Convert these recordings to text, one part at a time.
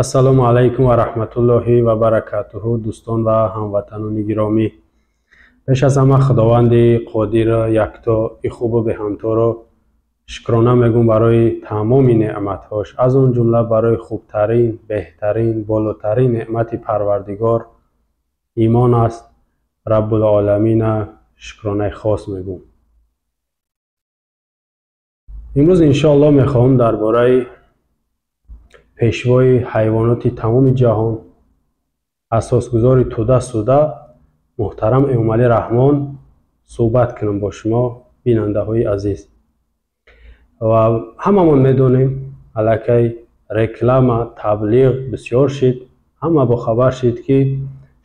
Ассалому алайкум ва раҳматуллоҳи ва баракатуҳу, дӯстон ва ҳамватанони гиромӣ. Пеш аз ҳама Худованди Қодир, яктои хубу беҳамторо шукрона мегӯм барои тамоми неъматҳош, аз он ҷумла барои хубтарин, беҳтарин, болотарин неъмати Парвардигор имон аст. Раббулоламина шукронаи хос мегӯм. Имрӯз иншоаллоҳ мехоҳам дар бораи пешвои ҳайвоноти тамоми ҷаҳон, асосгузори Тӯда Суда, муҳтарам Эмомалӣ Раҳмон суҳбат кунам бо шумо, бинандаҳои азиз. Ва ҳамамон медонем, аллакай реклама, таблиғ бисёр шид, ҳама бохабар шид, ки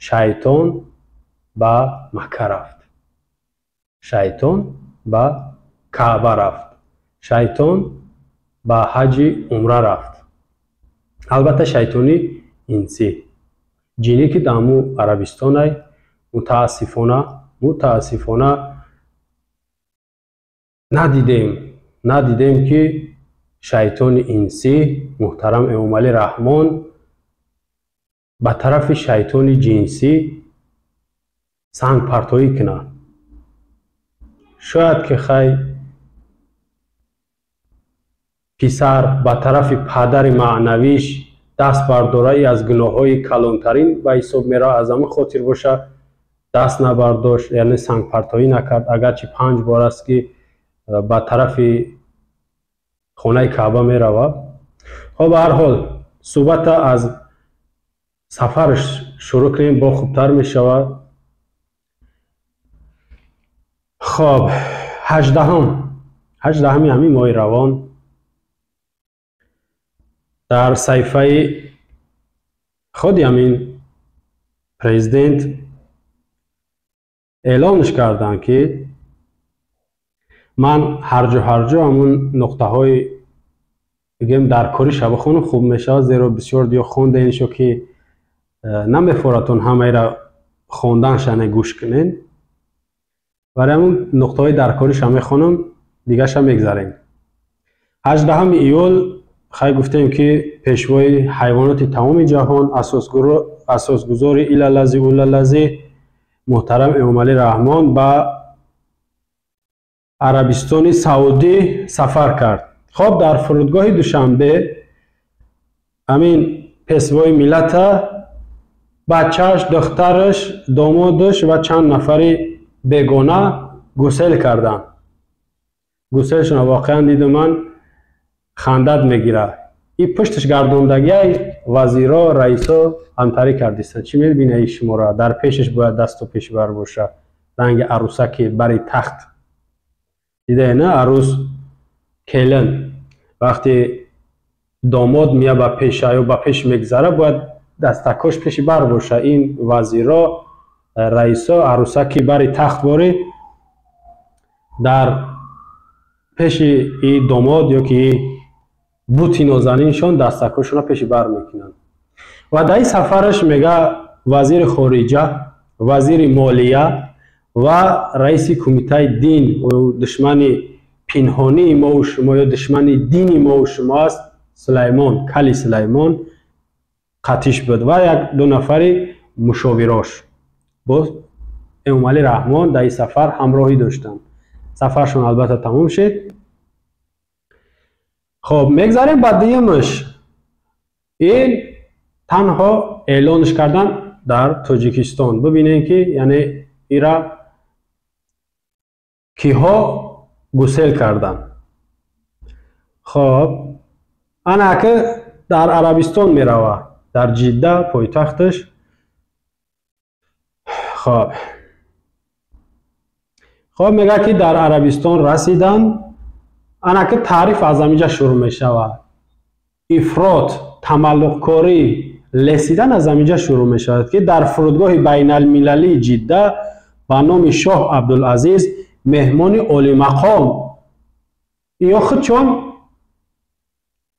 шайтон ба Макка рафт, шайтон ба Каъба рафт, шайтон ба ҳаҷи умра рафт. Албатта, шайтони инсӣ, ҷинӣ, ки дар Арабистонай, мутаассифона надидем, ки шайтони инсӣ муҳтарам Эмомалӣ Раҳмон ба тарафи шайтони ҷинсӣ сангпартоӣ кунад. Шояд ки хай писар ба тарафи падари маънавиш даст бардора, и аз гуноҳҳои калонтарин ба ҳисоб меравад, аз ҳамин хотир боша даст набардошт, яъне сангпартоӣ накард, агарчи 5 бор аст, ки ба тарафи хонаи Каъба меравад. Хоб, ба ҳар ҳол, суҳбата аз сафараш шурӯъ кунем, бо хубтар мешавад. Хоб, 18-ми ҳамин моҳи равон дар саҳифаи худи ҳамин президент эълонш карданд, ки ман ҳарҷо ҳамун нуқтаҳои бигем дар кориша бихонам, хуб мешавад, зеро бисёр диё хондаиншо, ки намефоратон ҳамаира хонданша не гӯш кунен. Барои ҳамун нуқтаҳои дар кориша мехонам, дигаша мегзарем. 18 июл, хай гуфтем, ки пешвои ҳайвоноти тамоми ҷаҳон, асосгузори илалази улалази, муҳтарам Эмомалӣ Раҳмон ба Арабистони Саудӣ сафар кард. Хоб, дар фурудгоҳи Душанбе ҳамин пешвои миллата бачааш, духтараш, домодаш ва чанд нафари бегона гусел карданд. Гуселшона воқеан дидум ман, хандат мегирад. И пушташ гардондагиай вазиро, раисо ҳамтарӣ кардистанд. Чӣ мебина и шуморо? Дар пешаш бояд дасту пешбар боша, ранги арӯсаки бари тахт. Дидае на, арӯс, келин вақте домод мия ба пеша ё ба пеш мегзара, бояд дастакош пеши бар боша. Ин вазиро, раисо арӯсаки бари тахт борӣ дар пеши и домод ё ки бути нозаниншон дастакошонро пеши бар мекунанд. Ва дар ин сафараш, мега, вазири хориҷа, вазири молия ва раиси кумитаи дин, душмани пинҳонии мову шумо ё душмани дини мову шумо аст, Сулаймон, кали Сулаймон қатиш буд ва як ду нафари мушовирош боз Эмомалӣ Раҳмон дар ин сафар ҳамроҳӣ доштанд. Сафаршон албатта тамом шуд. Хоб, мегзарем ба дуюмаш. Ин танҳо эълонш кардан дар Тоҷикистон. Бибинем, ки яъне ира киҳо гусел карданд. Хоб, ана ки дар Арабистон меравад, дар Ҷидда, пойтахташ. Хоб, мегӯяд, ки дар Арабистон расиданд. Ана ки таъриф аз ҳаминҷа шурӯъ мешавад. Ифрот, тамаллуқкорӣ, лесидан аз ҳаминҷа шурӯъ мешавад, ки дар фурудгоҳи байналмилалии Ҷидда ба номи шоҳ Абдулазиз меҳмони олимақом, ё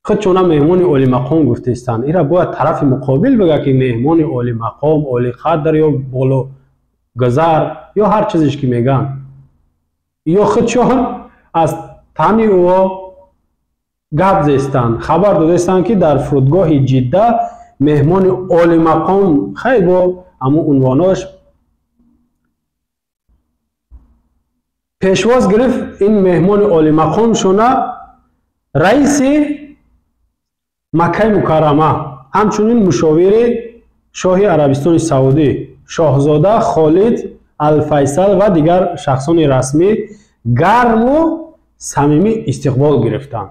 худчона меҳмони олимақом гуфтаистанд. Ира бояд тарафи муқобил бигӯяд, ки меҳмони олимақом, олиқадр ё бологузар ё ҳар чизеш ки мегӯянд. Ё худчон аз тани ӯ гап зестанд, хабар додаистанд, ки дар фурудгоҳи Ҷидда Меҳмони олимақом хай бо ҳамун унвонош пешвоз гирифт. Ин меҳмони олимақомшона раиси Маккаи Мукаррама, ҳамчунин мушовири шоҳи Арабистони Саудӣ шоҳзода Холид Алфайсал ва дигар шахсони расмӣ гарму самимӣ истиқбол гирифтанд.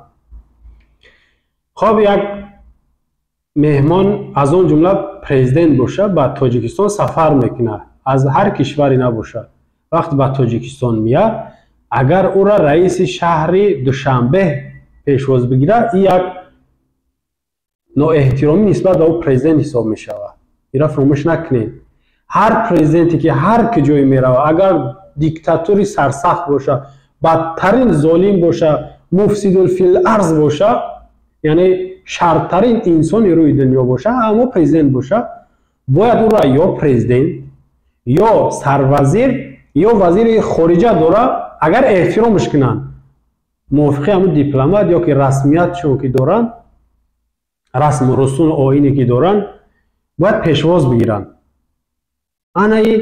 Хоб, як меҳмон аз он ҷумла президент боша ба Тоҷикистон сафар мекунад, аз ҳар кишваре набошад, вақте ба Тоҷикистон меяд, агар ӯра раиси шаҳри Душанбе пешвоз бигирад, ин як ноэҳтиромӣ нисбат ба ӯ президент ҳисоб мешавад. Ира фаромӯш накунед, ҳар президенте ки ҳар куҷое меравад, агар диктатури сарсахт боша, бадтарин золим боша, муфсидулфил арз боша, яъне шартарин инсони рӯи дунё боша, аммо президент боша, бояд ӯра ё президент, ё сарвазир, ё вазири хориҷа дора, агар эҳтиромш кунанд, мувофиқи ҳамун дипломат ё ки расмиятшон ки доранд, расму русуму оине ки доранд, бояд пешвоз бигиранд. Анаи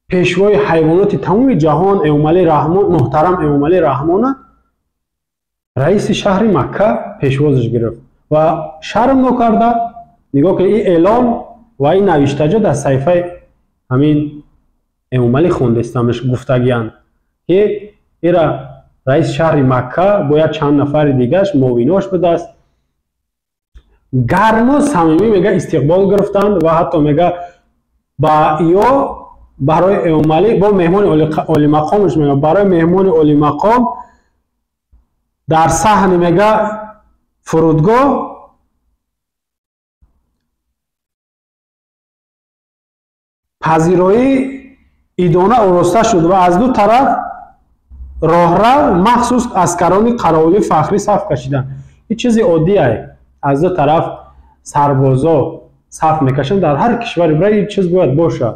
пешвои ҳайвоноти тамоми ҷаҳон Эмомалӣ Раҳмон, муҳтарам Эмомалӣ Раҳмона раиси шаҳри Макка пешвозаш гирифт ва шарм нокарда. Нигоҳ кунед, ин эълон ва ин навиштаҷо дар саҳифаи ҳамин Эмомалӣ хондестамаш гуфтагиянд, ки ира раиси шаҳри Макка бояд чанд нафари дигаш муовинош будааст, гарму самимӣ мега истиқбол гирифтанд ва ҳатто мега ба ё барои Эмомалӣ бо меҳмони олимақомаш мега барои меҳмони олимақом дар саҳни мега фурудгоҳ пазироӣ идона ороста шуд ва аз ду тараф роҳрав махсус аскарони қаровулии фахрӣ саф кашиданд. Ин чизи оддие, аз ду тараф сарбозо саф мекашанд, дар ҳар кишваре бира ин чиз бояд бошад.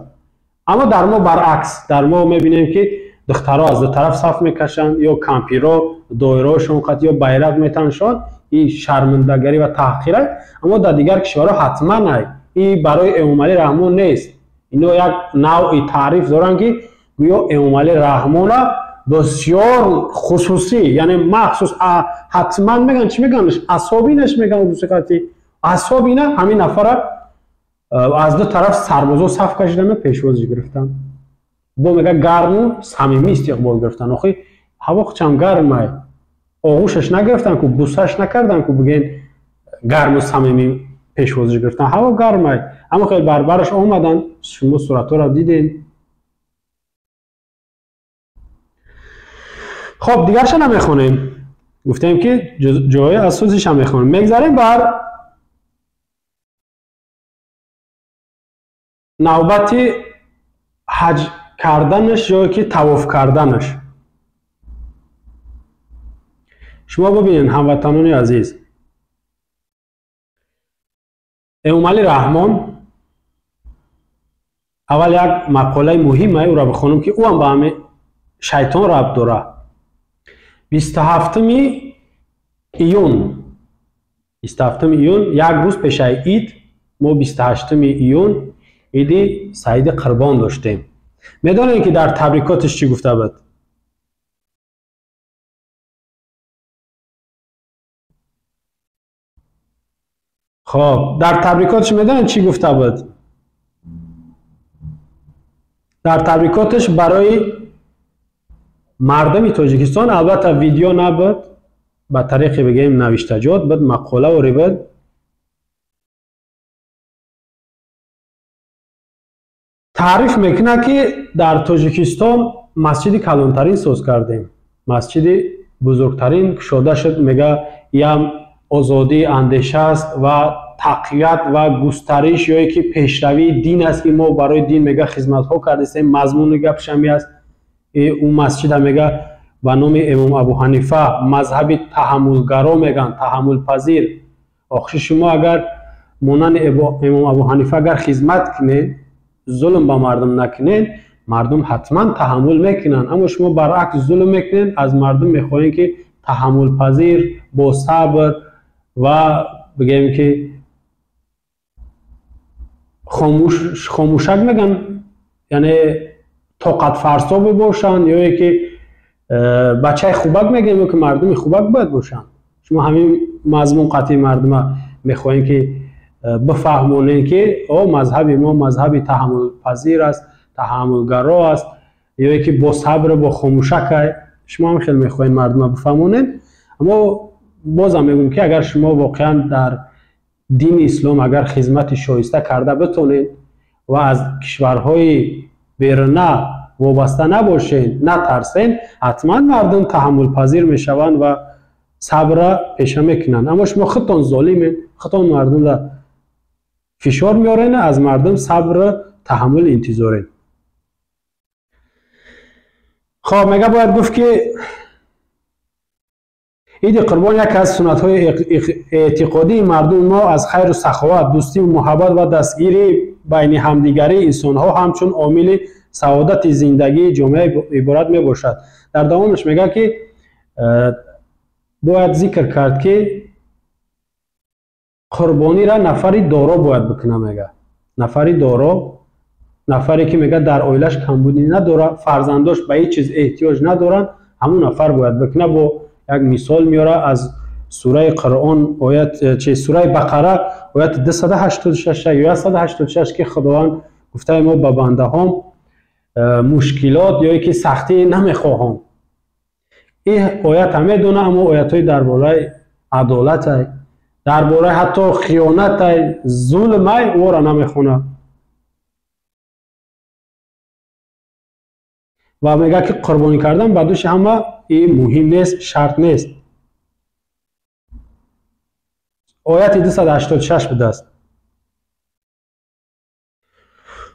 Аммо дар мо баръакс, дар мо мебинем ки духтаро аз ду тараф саф мекашанд, ё кампиро доираҳошон қат ё байрақ метаншон, ин шармандагарӣ ва таҳқира. Аммо дар дигар кишварҳо ҳатман ай, ин барои Эмомалӣ Раҳмон нест. Ино як навъи таъриф доранд, ки гӯё Эмомалӣ Раҳмона бисёр хусусӣ, яъне махсус ҳатман мегӯянд, чӣ мегӯянд, асобинаш мегӯянд, русиқати асобина ҳамин нафара аз ду тараф сарбозо саф кашиданд ва пешвозиш гирифтанд. Бо мега гарму самимӣ истиқбол гирифтанд. Охи ҳаво чам гармай, оғӯшаш нагирифтанд ку, бусаш накарданд ку, бигӯен гарму самимӣ пешвозиш гирифтанд. Ҳаво гармай, аммо хеле барбараш омаданд, шумо суратҳоро дидем. Хоб, дигарша намехонем, гуфтем ки ҷои асосиша мехонем. Мегзарем бар навбати ҳаҷ карданаш ё ки тавоф карданаш. Шумо бибинед, ҳамватанони азиз, Эмомалӣ Раҳмон аввал як мақолаи муҳиме ӯро бихонам, ки ӯ ҳам ба ҳамин шайтон рабт дорад. 27 июн, 27 июн, як рӯз пешаи ид, мо 28 июн иди Саиди Қурбон доштем. Медонем ки дар табрикоташ чӣ гуфта буд? Хоб, дар табрикоташ медонем чӣ гуфта буд? Дар табрикоташ барои мардуми Тоҷикистон, албатта видео набуд, ба тариқи бигӯем навиштаҷот буд, мақола ори буд. Таъриф мекунад, ки дар Тоҷикистон масҷиди калонтарин соз кардем, масҷиди бузургтарин кушода шуд. Мега ям озодии андеша аст ва тақвият ва густариш ё ки пешравии дин аст, ки мо барои дин мега хизматҳо кардастем. Мазмуни гапшами аст, ӯ масҷида мега ба номи Имом Абу Ҳанифа, мазҳаби таҳаммулгаро мегӯянд, таҳаммулпазир. Охши шумо агар монанди Имом Абу Ҳанифа агар хизмат кунед, зулм ба мардум накунед, мардум ҳатман таҳаммул мекунанд. Аммо шумо баръакс зулм мекунед, аз мардум мехоҳем, ки таҳаммулпазир, бо сабр ва бигӯем ки Хомӯшак меган, яъне тоқатфарсо бошанд, ё ки бачаи хубак мегӯем, ё ки мардуми хубак бояд бошанд. Шумо ҳамин мазмун қатъи мардума мехоҳем ки бифаҳмонем, ки о мазҳаби мо мазҳаби таҳаммулпазир аст, таҳаммулгаро аст, ё ки бо сабр, бо хомӯшак. Шумо ҳам хеле мехоҳед мардума бифаҳмонед. Аммо бозам мегӯем, ки агар шумо воқеан дар дини ислом агар хизмати шоиста карда битонед ва аз кишварҳои беруна вобаста набошед, натарсед, ҳатман мардум таҳаммулпазир мешаванд ва сабра пеша мекунанд. Аммо шумо худтон золимед, худтон мардумро фишор меоред, аз мардум сабру таҳаммул интизоред. Хоб, мега бояд гуфт, ки иди қурбон яке аз суннатҳои эътиқодии мардуми мо аз хайру саховат, дӯстию муҳаббат ва дастгирии байни ҳамдигарии инсонҳо ҳамчун омили саодати зиндагии ҷомеа иборат мебошад. Дар давомаш мегӯяд, ки бояд зикр кард, ки қурбониро нафари доро бояд бикунад. Мега нафари доро, нафаре ки мега дар оилаш камбудӣ надорад, фарзандош ба ҳеҷ чиз эҳтиёҷ надоранд, ҳамун нафар бояд бикунад. Бо як мисол меора аз сураи Қуръон, оят чи, сураи Бақара, ояти 286 ё 186, ки Худованд гуфтаи мо ба бандаҳом мушкилот ё ки сахтӣ намехоҳам. Ин оят ҳам медона, аммо оятҳои дар бораи адолатай, дар бораи ҳатто хиёнатай, зулмай, ӯро намехонад. Ва мегӯяд, ки қурбонӣ кардан ба дӯши ҳама ин муҳим нест, шарт нест. Ояти 286 будааст.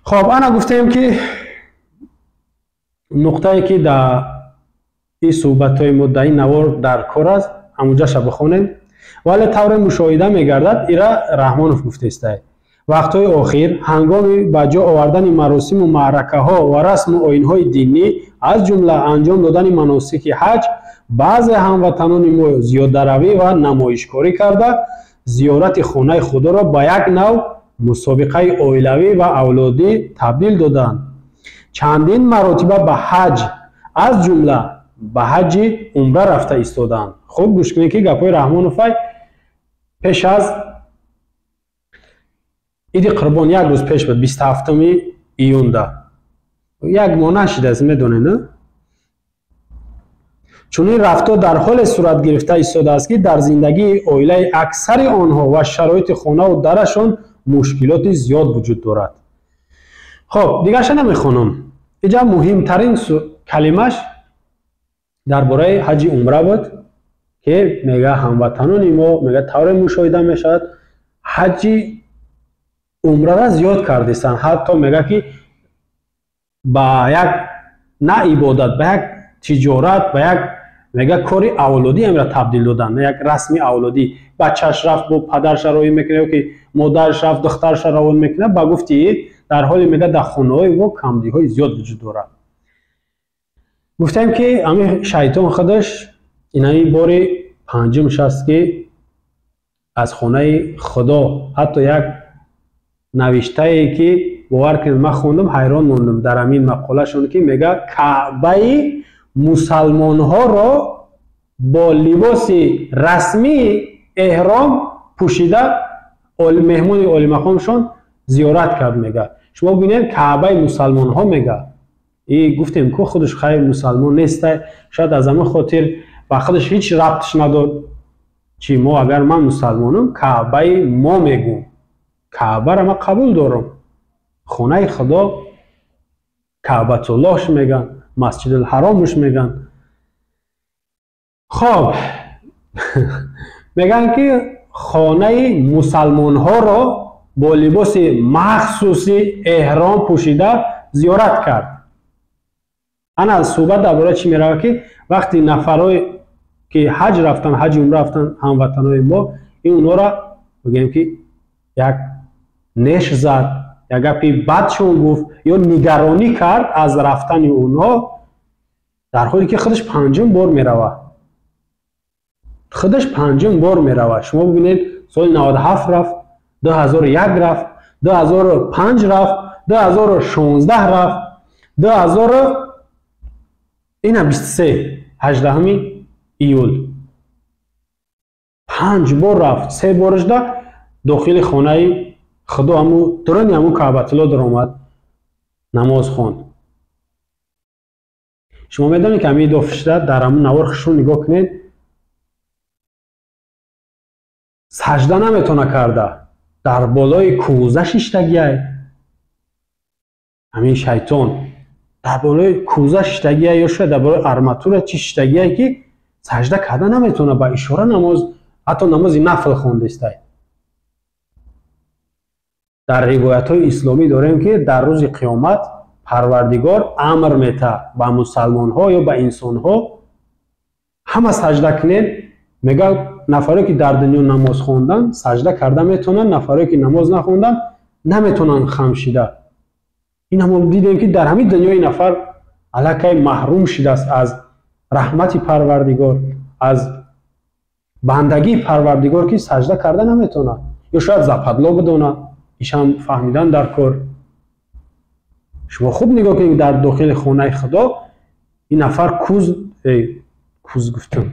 Хоб, ана гуфтем, ки нуқтае, ки дар ин суҳбатҳои мо, дар ин навор дар кор аст, ҳамунҷаша бихонем. Вале тавре мушоҳида мегардад, ира Раҳмонов гуфтаистай, вақтҳои охир ҳангоми ба ҷо овардани маросиму маъракаҳо ва расму оинҳои динӣ, аз ҷумла анҷом додани маносики ҳаҷ, баъзе ҳамватанони мо зиёдаравӣ ва намоишкорӣ карда, зиёрати хонаи худоро ба як нав мусобиқаи оилавӣ ва авлодӣ табдил доданд. Чандин маротиба ба ҳаҷ, аз ҷумла ба ҳаҷи умра рафта истоданд. Хуб гӯш кунед, ки гапҳои Раҳмоновай пеш аз иди қурбон як рӯз пеш буд, 27 июнда, як моҳ нашидааст, медонед. Чунин рафтор дар ҳоле сурат гирифта истодааст, ки дар зиндагии оилаи аксари онҳо ва шароити хонаву дарашон мушкилоти зиёд вуҷуд дорад. Хоб, дигарша намехонам. Иҷа муҳимтарин калимаш дар бораи ҳаҷи умра буд, ки мега ҳамватанони мо, мега тавре мушоҳида мешавад, ҳаҷи умрара зиёд кардистанд, ҳатто мега ки ба як на ибодат, ба як тиҷорат, ба як мега кори авлодӣ амра табдил додан, як расми авлодӣ. Бачаш рафт, бо падарша роҳӣ мекунад, ё ки модараш рафт, духтарша равон мекунад. Ба гуфти, дар ҳоле мега дар хонаҳои мо камбудиҳои зиёд вуҷуд дорад. Гуфтем, ки ҳамин шайтон худаш инаи бори панҷумш аст, ки аз хонаи Худо ҳатто як навиштае, ки бовар кунед, ман хондам, ҳайрон мондам дар ҳамин мақолашон, ки мега Каъбаи мусалмонҳоро бо либоси расмии эҳром пӯшида меҳмони олимақомшон зиёрат кард. Мега шумо бинед, Каъбаи мусалмонҳо, мега. И гуфтем ку худаш хайр мусалмон нестай, шояд аз ҳамин хотир ба худаш ҳеҷ рабтш надод. Чи мо, агар ман мусалмонам, Каъбаи мо мегӯм, Каъбаро ман қабул дорам, хонаи Худо, Каъбатуллоҳш меган, Масҷидулҳаромш меган. Хоб, мегӯянд, ки хонаи мусалмонҳоро бо либоси махсуси эҳром пӯшида зиёрат кард. Ана суҳбат дар бораи чӣ меравад, ки вақти нафарое ки ҳаҷ рафтан, ҳаҷи умра рафтан, ҳамватанои мо, ин онҳоро бигӯем, ки як неш зад, як гапи бадшон гуфт ё нигаронӣ кард аз рафтани онҳо, дар ҳоле ки худаш панҷум бор меравад, худаш панҷум бор меравад. Шумо бибинед, соли 97 рафт, 2001 рафт. 2005 рафт, 2016 рафт, 2023, 18 июл 5 бор рафт. 3 борашда дохили хонаи худо, ҳаму дуруни ҳаму Каъбатулло даромад, намоз хонд. Шумо медонед, ки ҳамин дофишда дар ҳамун навор хушрӯ нигоҳ кунед, сажда наметона карда, дар болои кӯза шиштагиай. Ҳамин шайтон дар болои кӯза шиштагиай ё шояд дар болои арматура чи шиштагиай, ки сажда карда наметона, ба ишора намоз, ҳатто намози нафл хондестай. Дар ривоятҳои исломӣ дорем, ки дар рӯзи қиёмат Парвардигор амр мета ба мусалмонҳо ё ба инсонҳо: ҳама сажда кунед. Мега, нафаре ки дар дунё намоз хондан, сажда карда метавонанд, нафаре ки намоз нахондан, наметавонанд хам шида. Ин ҳамо дидем, ки дар ҳамин дунёи нафар аллакай маҳрум шидааст аз раҳмати Парвардигор, аз бандагии Парвардигор, ки сажда карда наметавонад ё шояд западло бидонад. Ишам фаҳмидан дар кор. Шумо хуб нигоҳ кунед, дар дохили хонаи Худо ин нафар куз гуфтам,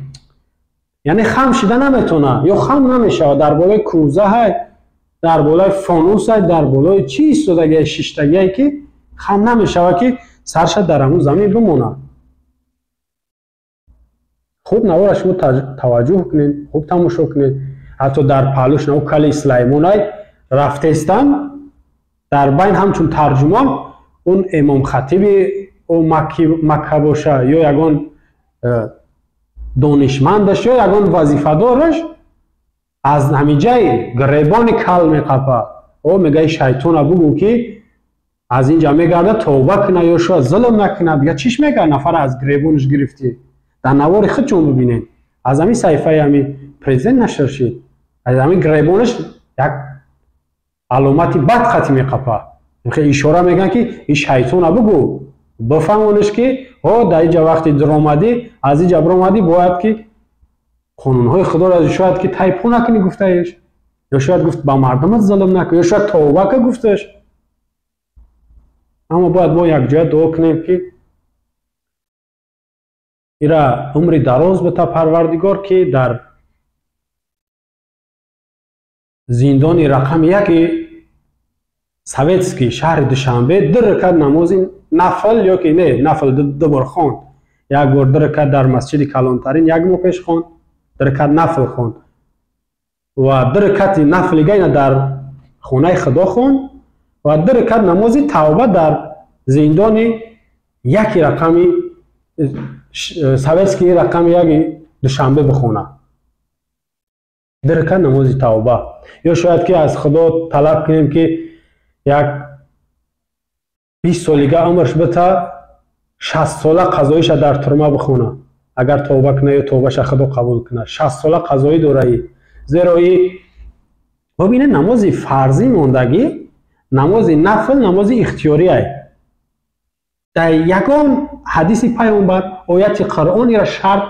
яъне хам шида наметавонад ё хам намешавад. Дар болои кӯза ҳай, дар болои фонус ҳай, дар болои чӣ истодагиай, шиштагиай, ки хам намешавад, ки сарша дар ҳамун замин бимонад. Хуб навора шумо таваҷҷӯҳ кунед, хуб тамошо кунед. Ҳатто дар паҳлӯш нав кали Сулаймонай рафтестан, дар байн ҳамчун тарҷумон он имомхатиби Макка боша ё ягон донишмандаш ё ягон вазифадораш аз ҳамиҷаи гребони кал меқапа. О мегаи, шайтона бугӯ, ки аз инҷа мегарда, тавба куна ё шояд зулм накунад. Дига чиш мега, нафара аз гребонаш гирифтӣ. Дар навори худчон бибинед, аз ҳамин саҳифаи ҳамин президент нашр шид. Аз ҳамин гребонаш як аломати бад хати меқапа, ишора мекунад, ки ин шайтона бугӯ, бифаҳмониш, ки о дар инҷа вақти дуромадӣ, аз инҷа биромадӣ, бояд ки қонунҳои Худоро шояд ки тайпо накунӣ, гуфтаеш, ё шояд гуфт, ба мардумат зулм накун, ё шояд тавба ка, гуфташ. Аммо бояд мо якҷоя дуо кунем, ки ира умри дароз бита Парвардигор, ки дар зиндони рақами яки советский шаҳри Душанбе 2 ракат намози нафл ё ки не нафл 2 бор хонд. Як бор 2 ракат дар масҷиди калонтарин як моҳ пеш хонд, 2 ракат нафл хонд ва 2 ракати нафли ина дар хонаи Худо хонд ва 2 ракат намози тавба дар зиндони яки рақами советский рақами яки Душанбе бихонад, 2 ракат намози тавба. Ё шояд ки аз Худо талаб кунем, ки як 20 солига умрш бита, 60 сола қазоиша дар турма бихона, агар тавба куна ё тавбаша Худо қабул кунад. 60 сола қазоӣ дораи, зеро и бибине, намози фарзӣ мондагӣ, намози нафл намози ихтиёриай. Дар ягон ҳадиси пайғамбар, ояти Қуръон ира шарт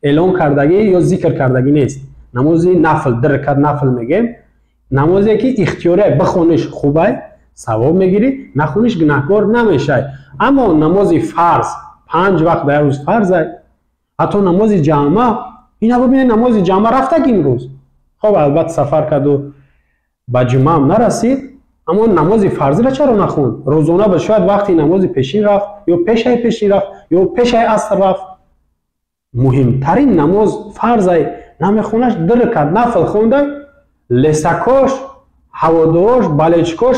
эълон кардагӣ ё зикр кардагӣ нест. Намози нафл, 2 ракат нафл мегем, намозе ки ихтиёриай, бихониш хубай, савоб мегирӣ, нахониш гунаҳкор намешай. Аммо намози фарз 5 вақт дар рӯз фарзай, ҳатто намози ҷамъа. Ина бибинед, намози ҷамъа рафтак имрӯз. Хоб, албатта, сафар карду ба ҷумъаам нарасид, аммо намози фарзиро чаро нахонд? Рӯзона ба шояд вақти намози пешин рафт ё пешаи пешин рафт ё пешаи аср рафт. Муҳимтарин намоз фарзай намехонаш, 2 ракат нафл хонда, лесакош, ҳаводорош, балечкош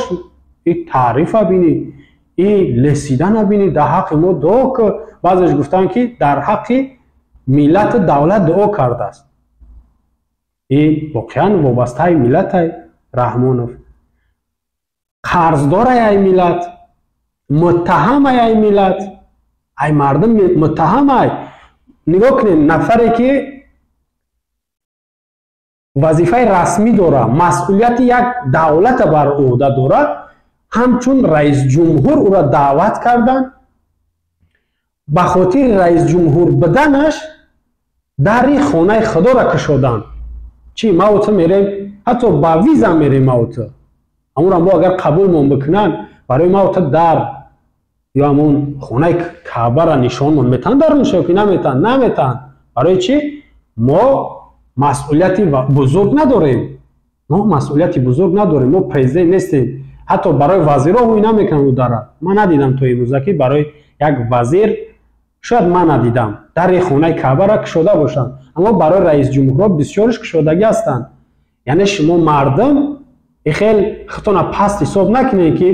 и таърифа бинӣ, и лесидана бинӣ, дар ҳаққи мо дуо ку. Баъзеш гуфтанд, ки дар ҳаққи миллату давлат дуо кардааст. И воқеан вобастаи миллатай Раҳмонов, қарздорай ай миллат, муттаҳамай ай миллат, ай мардум муттаҳамай. Нигоҳ кунед, нафаре ки вазифаи расмӣ дорад, масъулияти як давлата бар ӯҳда дорад, ҳамчун раисҷумҳур ӯро даъват карданд, ба хотири раисҷумҳур буданаш дари хонаи Худоро кушоданд. Чӣ маву ту мерем, ҳатто ба виза мерем маву ту. Амуро мо агар қабулмон бикунанд, барои ма та дар ё ҳамон хонаи Каъбара нишонмон метаҳанд, дар нишон ки наметаҳанд, наметаҳанд. Барои чӣ? Мо масъулияти бузург надорем. Мо масъулияти бузург надорем, мо президент нестем. Ҳатто барои вазирҳо ҳуй намекунанд ӯ дара. Ман надидам то имрӯза ки барои як вазир, шояд ман надидам, дари хонаи Каъбара кушода бошанд, аммо барои раисҷумҳурҳо бисёрш кушодагӣ ҳастанд. Яъне шумо мардум хел худтона паст ҳисоб накунед ки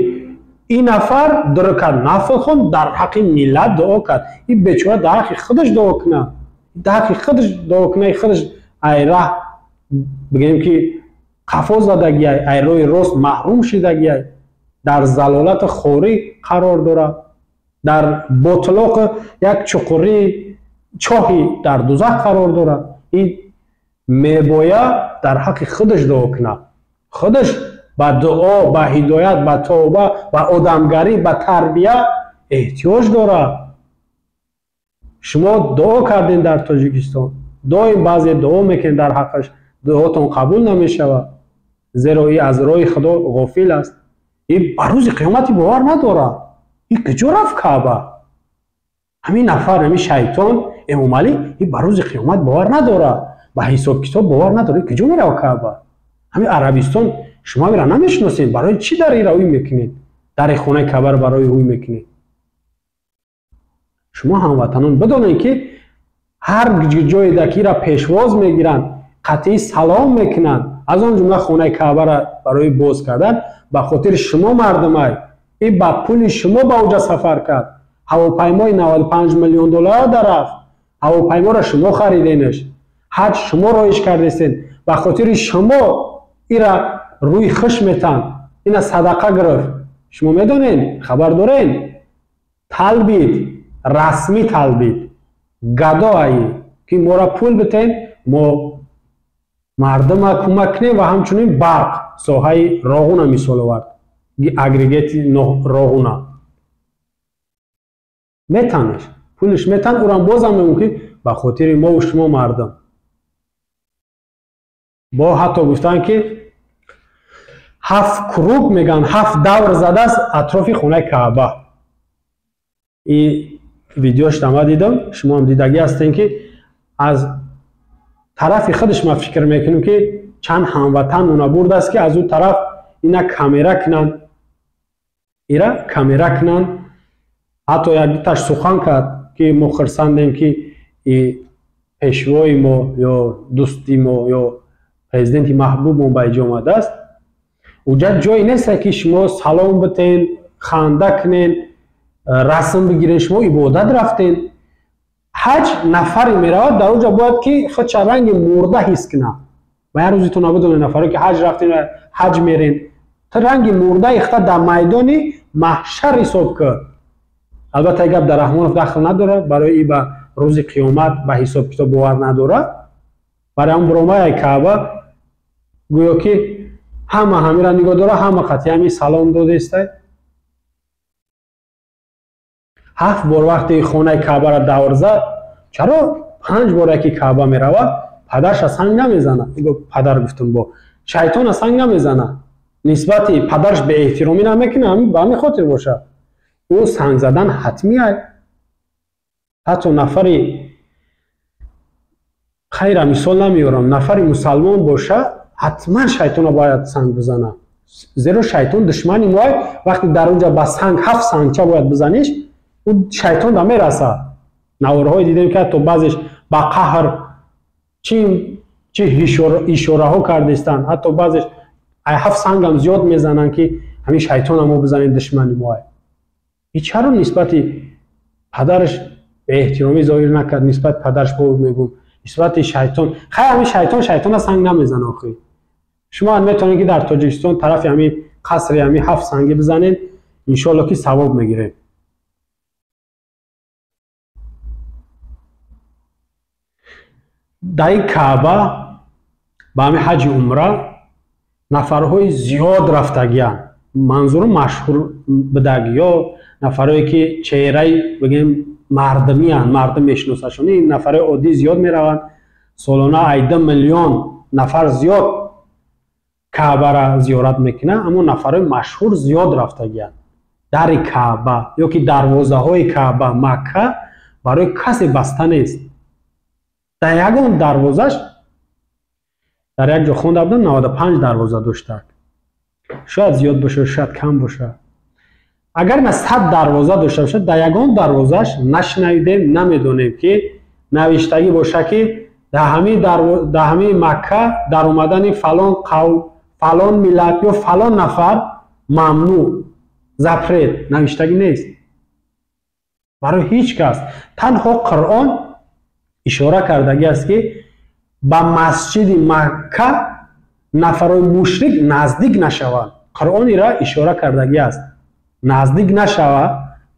ин нафар дур кард, нафл хонд, дар ҳаққи миллат дуо кард. Ин бечора дар ҳаққи худаш дуо кунад, дар ҳаққи худаш дуо кунад, худаш ай раҳ бигӯем ки қафо задагиай, ай роҳи рост маҳрум шидагиай, дар залолати хорӣ қарор дорад, дар ботлоқи як чуқурии чоҳи дар дузах қарор дорад. Ин мебояд дар ҳаққи худаш дуо кунад, худаш ба дуо, ба ҳидоят, ба тавба, ба одамгарӣ, ба тарбия эҳтиёҷ дорад. Шумо дуо кардем дар Тоҷикистон, доим баъзе дуо мекунед дар ҳаққаш, дуотон қабул намешавад, зеро и аз роҳи Худо ғофил аст. И ба рӯзи қиёмати бовар надорад. И куҷо рафт Каъба? Ҳамин нафар, ҳамин шайтон Эмомалӣ, и ба рӯзи қиёмат бовар надорад, ба ҳисоб-китоб бовар надорад. Куҷо мерава Каъба? Ҳамин Арабистон шумо ҳамира намешиносед, барои чӣ дар ира ӯй мекунед? Дари хонаи Каъбаро барои ӯй мекунед? Шумо ҳамватанон бидонед ки ҳар ҷое ки ира пешвоз мегиранд, қатъи салом мекунанд, аз он ҷумла хонаи Каъбаро барои боз кардан, ба хотири шумо мардумай, и ба пули шумо ба уҷа сафар кард. Ҳавопаймои 95 миллион доллар дарафт, ҳавопайморо шумо хариденаш, ҳаҷ шумо роиш кардестед, ба хотири шумо ира рӯи хуш метанд, ина садақа гирифт. Шумо медонед, хабар доред? Талбид, расмӣ талбид, гадоаи ки моро пул битен, мо мардума кӯмак кунем ва ҳамчунин барқ, соҳаи роғуна мисол овард, агрегати роғуна метанеш, пулиш метан, урам бозам мегӯм ки ба хотири мову шумо мардум. Бо ҳатто гуфтанд ки 7 круг мегӯянд, 7 давр задааст атрофи хонаи Каъба. И видеош ма дидам, шумо ҳам дидагӣ ҳастем ки аз тарафи худаш ма фикр мекунем ки чанд ҳамватан мона бурдааст ки аз ӯ тараф ина камера кунанд, ира камера кунанд. Ҳатто як дуташ сухан кард ки мо хурсандем ки пешвои мо ё дӯсти мо ё президенти маҳбуб мо ба иҷо омадааст. Уҷа ҷое нест ки шумо салом битен, ханда кунен, расм бигирен, шумо ибодат рафтен. Ҳаҷ нафаре меравад, дар уҷа бояд ки худша ранги мурда ҳис кунад. Ба як рӯзи ту набудоне нафаре ки ҳаҷ рафтен, ҳаҷ мерен, ту ранги мурдаи худта дар майдони маҳшар ҳисоб кун. Албатта гап дар Раҳмонов дахл надорад, барои и ба рӯзи қиёмат ба ҳисоб-китоб бовар надорад. Барои ҳам буромаи Каъба гӯё ки ҳама ҳамира нигоҳ дорад, ҳама қатъи ҳамин салом додестай. 7 бор вақте хонаи Каъбаро давр зад, чаро 5 бор яки Каъба меравад, падарша санг намезанад? Падар гуфтам бо шайтона санг намезанад, нисбати падарш беэҳтиромӣ намекунад, ба ҳамин хотир бошад. Ӯ санг задан ҳатмӣ ай. Ҳатто нафари хайра мисол намеорам, нафари мусалмон боша, ҳатман шайтона бояд санг бизанад, зеро шайтон душмани мо. Вақте дар онҷа ба санг 7 сангча бояд бизаниш, ӯ шайтон да мерасад. Наворҳое дидем ки ҳатто баъзеш ба қаҳр чи ишораҳо кардестанд, ҳатто баъзеш ай 7 сангам зиёд мезананд ки ҳамин шайтона мо бизанем, душмани мо. И чаро нисбати падараш беэҳтиромӣ зоҳир накард? Нисбати падараш бо мегӯм, нисбати шайтон. Хай ҳамин шайтон шайтона санг намезана охи. Шумо метавонед ки дар Тоҷикистон тарафи ҳамин қасри ҳамин 7 сангӣ бизанед, иншоалло ки савоб мегиред. Дар ин Каъба ба ҳамин ҳаҷи умра нафарҳои зиёд рафтагиянд. Манзуру машҳур будагиё, нафарое ки чеҳраи бигем мардумиянд, мардум мешиносашон. Ин нафарои оддӣ зиёд мераванд. Солона 2 миллион нафар зиёд Каъбара зиёрат мекунад, аммо нафарҳои машҳур зиёд рафтагиянд. Дари Каъба ё ки дарвозаҳои Каъба, Макка барои касе баста нест. Дар ягон дарвозаш, дар як ҷо хонда будам, 95 дарвоза доштак. Шояд зиёд бошад, шояд кам бошад. Агар на 100 дарвоза дошта бошад, дар ягон дарвозаш нашнавидем, намедонем ки навиштагӣ боша ки дар ҳамин Макка дар омадани фалон қавм, фалон миллат ё фалон нафар мамнӯъ, запрет навиштагӣ нест. Барои ҳеҷ кас. Танҳо Қуръон ишора кардагӣ аст ки ба масҷиди Макка нафарҳои мушрик наздик нашаванд. Қуръон ира ишора кардагӣ аст. Наздик нашава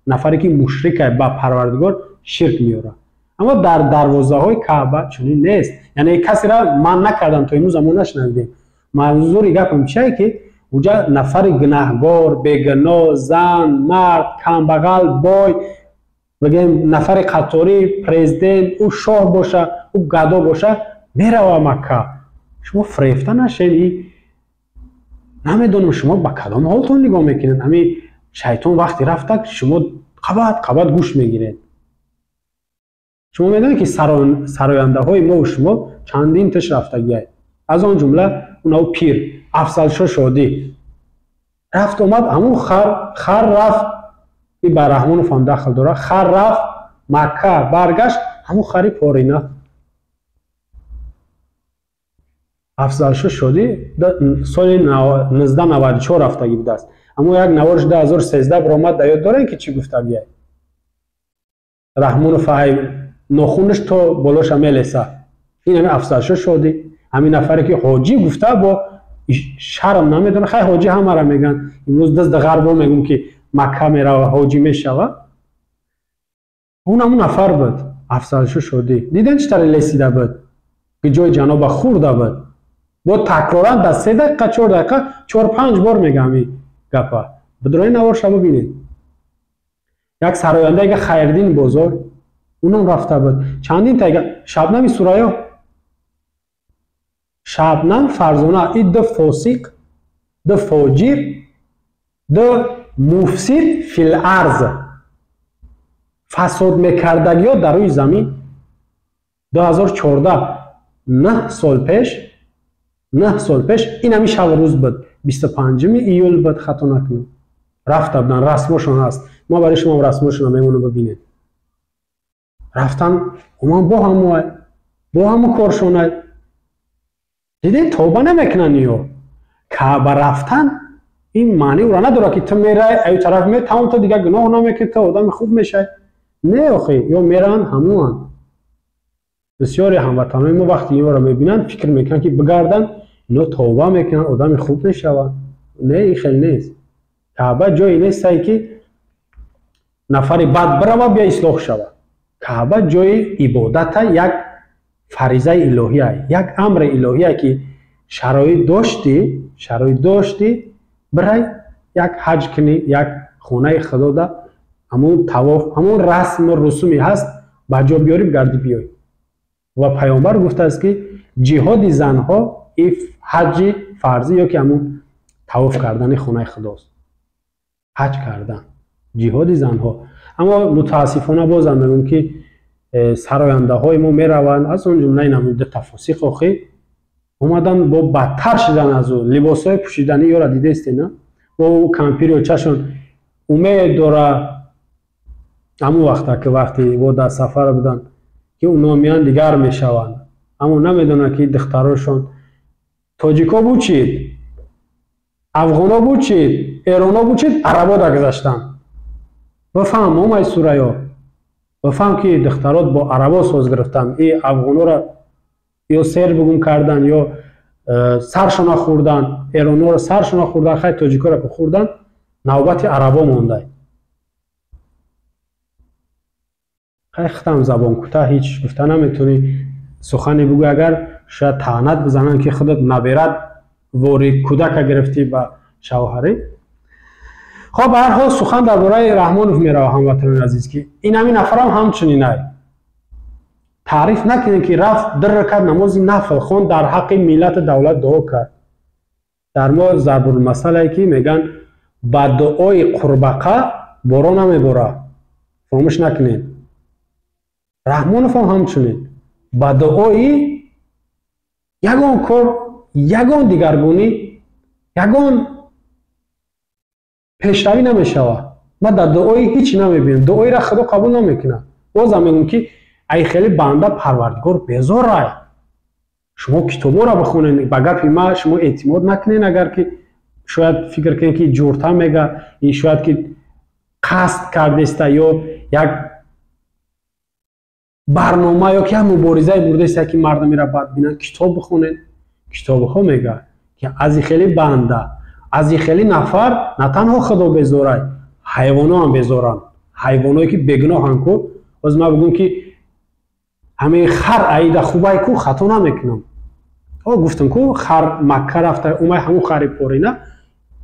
нафаре ки мушрик ба Парвардигор ширк меорад. Аммо дар дарвозаҳои Каъба чунин нест. Яъне касеро ман накардам, то имрӯз мо нашнавидем. Манзури гапам чие ки уҷа нафари гунаҳгор, бегуноҳ, зан, мард, камбағал, бой, бигем нафари қаторӣ, президент, ӯ шоҳ боша, ӯ гадо боша, мерава Макка. Шумо фирефта нашед. Намедонам шумо ба кадом ҳолтон нигоҳ мекунед. Ҳамин шайтон вақте рафта шумо қабат қабат гӯш мегиред. Шумо медонед ки сарояндаҳои мо шумо чандин тиш рафтагиай. Аз он ҷумла унав пир Афзалшо Шодӣ рафт омад, ҳамун хар рафт, и ба Раҳмонов ҳам дахл дорад, хар рафт Макка, баргашт, ҳамун хари порина. Афзалшо Шодӣ соли 1994 рафтагӣ будааст. Аммо як наворш 2013 баромад, дар ёд дорем ки чӣ гуфтагиай. Раҳмонов ай нохунаш то болоша мелеса. Ин ҳамин Афзалшо Шодӣ, ҳамин нафаре ки ҳоҷӣ гуфта бо шарм намедонад. Хай ҳоҷӣ ҳамаро мегӯянд. Имрӯз дизди ғарбо мегӯм ки Макка мерава, ҳоҷӣ мешава. Он ҳамун нафар буд, Афзалшо Шодӣ. Дидем чӣ таре лесида буд, ки ҷои ҷаноба хӯрда буд. Бо такроран дар 3 дақиқа, 4 дақиқа, 4-5 бор мегӯям ин гапа. Бидрои наворша бибинед. Як сарояндаега Хайриддин Бозор, унам рафта буд. Чандин таега Шабнами Сурайё, Шабнам Фарзона, и ду фосиқ, ду фоҷир, ду муфсид фил арз, фасод мекардагиҳо дар рӯи замин. 2014, 9 сол пеш, 9 сол пеш ин ҳамин шаб рӯз буд, 25 июл буд, хато накунам. Рафта буданд, расмошон ҳаст. Ма барои шумо расмошонро мемонам, бибинед. Рафтан, оман бо ҳамоай, бо ҳамо коршонай. Дидед, тавба намекунанд ё. Каъба рафтан ин маъни ӯро надорад ки ту мерай, аю тараф ме, тамом ту дигар гуноҳ намекунӣ, ту одами хуб мешавӣ. Не, охи, ё меранд ҳамоанд. Бисёре ҳамватанҳои мо вақти инро мебинанд, фикр мекунанд ки бигарданд, ино тавба мекунанд, одами хуб мешаванд. Не, ин хел нест. Каъба ҷое нестае ки нафари бад бирава, бия ислоҳ шавад. Каъба ҷои ибодата, як фаризаи илоҳия, як амри илоҳия ки шароит доштӣ, бирай як ҳаҷ кунӣ, як хонаи худода ҳамун тавоф, ҳамун расму русуме ҳаст, ба ҷо биёрӣ, бигарди биёй. Ва паёмбар гуфтааст ки ҷиҳоди занҳо ҳаҷи фарзӣ ё ки ҳамун тавоф кардани хонаи худост. Ҳаҷ кардан, ҷиҳоди занҳо. Аммо мутаассифона бозам мегӯям ки сарояндаҳои мо мераванд, аз он ҷумла ин ҳамун ду тафосиқ охи омадан бо бадтар шидан аз ӯ, либосҳои пӯшиданӣ ёра дидестед, на? Бо ӯ кампири очашон умед дора ҳамун вақта ки вақти бо дар сафар буданд ки уно меянд дигар мешаванд. Аммо намедонанд ки духтарошон тоҷико бучид, афғоно бучид, эроно бучид, арабо дагузаштанд. Бифаҳм, омай Сурайё, бифаҳм ки духтарот бо арабо соз гирифтанд, и афғонора ё сер бугум кардан, ё саршона хӯрдан, эронора саршона хӯрдан, хай тоҷикоро ки хӯрдан, навбати арабо мондай. Хай худам забон кӯтаҳ, ҳеҷ гуфта наметавонӣ, сухане бигӯй, агар шояд таънат бизананд ки худат наберад вори кӯдака гирифтӣ ба шавҳарӣ. Хоб, ба ҳар ҳол сухан дар бораи Раҳмонов мерава, ҳамватанони азиз, ки ин ҳамин нафарам ҳамчунин ай. Таъриф накунед ки рафт 2 ракат намози нафл хонд, дар ҳаққи миллату давлат дуо кард. Дар мо зарбулмасалае ки мегӯянд ба дуои қурбақа борон намебора. Фаромӯш накунед. Раҳмонов ҳам ҳамчунин ба дуои ягон кор, ягон дигаргунӣ, ягон пешравӣ намешавад. Ман дар дуои ҳеҷ намебинам. Дуоиро Худо қабул намекунад. Бозам мегӯям ки ай хеле банда Парвардигор безорай. Шумо китобҳоро бихонед, ба гапи ма шумо эътимод накунед, агар ки шояд фикр кунед ки ҷурта мега, ин шояд ки қасд кардеста ё як барнома ё ки як муборизае бурдаеста ки мардумеро бад бинанд. Китоб бихонед. Китобҳо мега ки аз и хеле банда, аз и хеле нафар на танҳо Худо безорай, ҳайвоно ҳам безоранд. Ҳайвоное ки бегуноҳанд ку. Боз ман бигӯм ки ҳамин хар аида хубай ку, хато намекунам. Гуфтам ку хар Макка рафта умай ҳамун хари порина.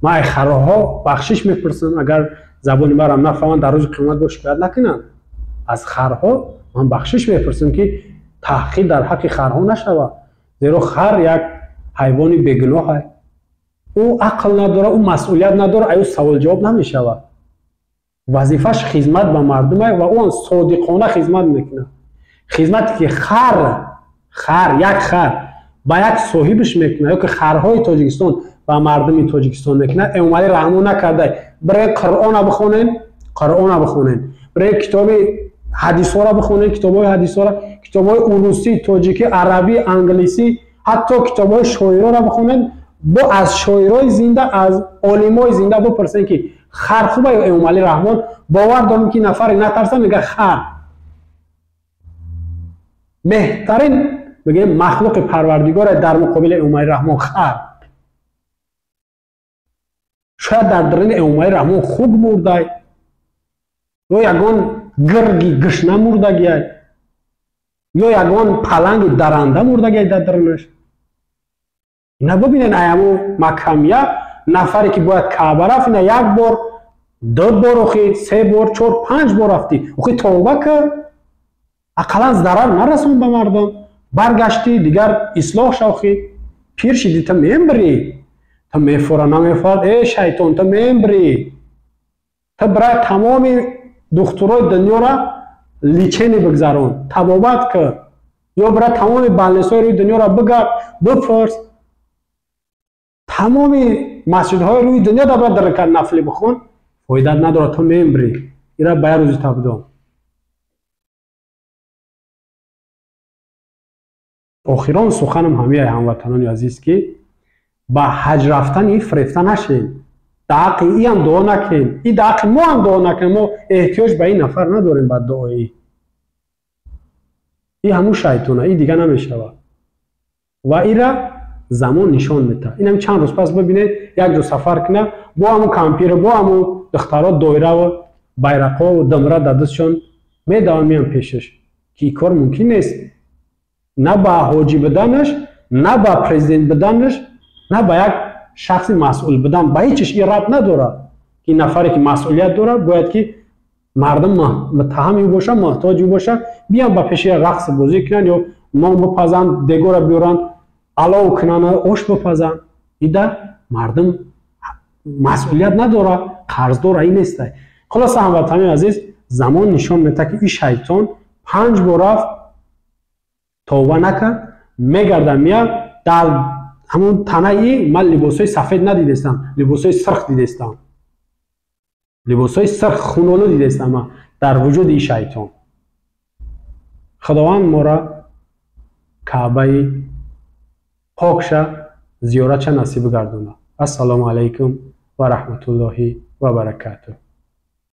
Ман ай харҳо бахшиш мепурсам, агар забони марам нафаҳманд, дар рӯзи қиёмат бо шикоят накунанд. Аз харҳо ман бахшиш мепурсам ки таҳқир дар ҳаққи харҳо нашавад, зеро хар як ҳайвони бегуноҳ аст. Ӯ ақл надорад, ӯ масъулият надорад, ай ӯ саволҷавоб намешавад. Вазифаш хизмат ба мардум ва ӯ содиқона хизмат мекунад. Хизмате ки хар як хар ба як соҳибаш мекунад, ё ки харҳои Тоҷикистон ба мардуми Тоҷикистон мекунад, Эмомалӣ Раҳмон накарда. Биред Қуръона бихонед, Қуръона бихонед, биред китоби ҳадисҳоро бихонед, китобҳои ҳадисҳоро, китобҳои урусӣ, тоҷикӣ, арабӣ, англисӣ, ҳатто китобҳои шоироро бихонед. Бо аз шоирои зинда, аз олимои зинда бипурсед ки хар хуба ё Эмомалӣ Раҳмон. Бовар дорам ки нафаре натарса, мега хар беҳтарин мегӯем махлуқи Парвардигоре дар муқобили Эмомалӣ Раҳмон хар. Шояд дар даруни Эмомалӣ Раҳмон хук мурдай ё ягон гирги гушна мурдагиай ё ягон паланги даранда мурдагиай дар дарунаш. Ина бибинед, аяму макамия нафаре ки бояд Каъба рафт, ина як бор, ду бор, охи се бор, чор, панҷ бор рафтӣ. Охи тавба кар, ақаллан зарар нарасон ба мардум. Баргаштӣ, дигар ислоҳ шав. Охи пир шидӣ, та мембирӣ, та мефора намефорад, э шайтон, та мембирӣ. Та бира тамоми духтурои дунёра лечение бигзарон, табобат кар, ё бира тамоми больницаҳои рӯи дунёра бигард, бипурс, тамоми масҷидҳои рӯи дунё да бира дар нафли бихон, фоидат надорад, ту мембирӣ. Ира ба як рӯзи табдон. Охирон суханам ҳамияи ҳамватанони азиз ки ба ҳаҷ рафтани фирефта нашем, дар ҳаққи иам дуо накунем, и дар ҳаққи мо ҳам дуо накунем. Мо эҳтиёҷ ба ин нафар надорем, ба дуои и ҳамун шайтона, и дига намешавад ва ира замон нишон медиҳад. Инам чанд рӯз пас бибинед, як ҷо сафар кунад, бо ҳамун кампир, бо ҳамун духтаро доираву байрақову думра дар дастшон медаванд, меянд пешаш, ки ин кор мумкин нест. На ба ҳоҷӣ буданаш, на ба президент буданаш, на ба як шахси масъул будан, ба ҳеҷ чиз ин рабт надорад. Ки нафаре ки масъулият дорад, бояд ки мардум муттаҳами ӯ бошанд, муҳтоҷи ӯ бошанд, биён ба пеши рақс бозӣ кунанд ё нон бипазанд, дегора биёранд, алов кунанд, ош бипазанд. Ида мардум масъулият надорад, қарздор ай нестай. Хулоса ҳамватанони азиз, замон нишон медиҳад ки ин шайтон 5 бор рафт, тавба накард, мегарда меяд. Дар ҳамон танаи ман либосҳои сафед надидестам, либосҳои сирх дидестам, либосҳои сирх хунолу дидестам ман дар вуҷуди ин шайтон. Худованд моро Каъбаи покша зиёратша насиб гардонад. Ассалому алайкум ва раҳматуллоҳи ва баракатуҳ.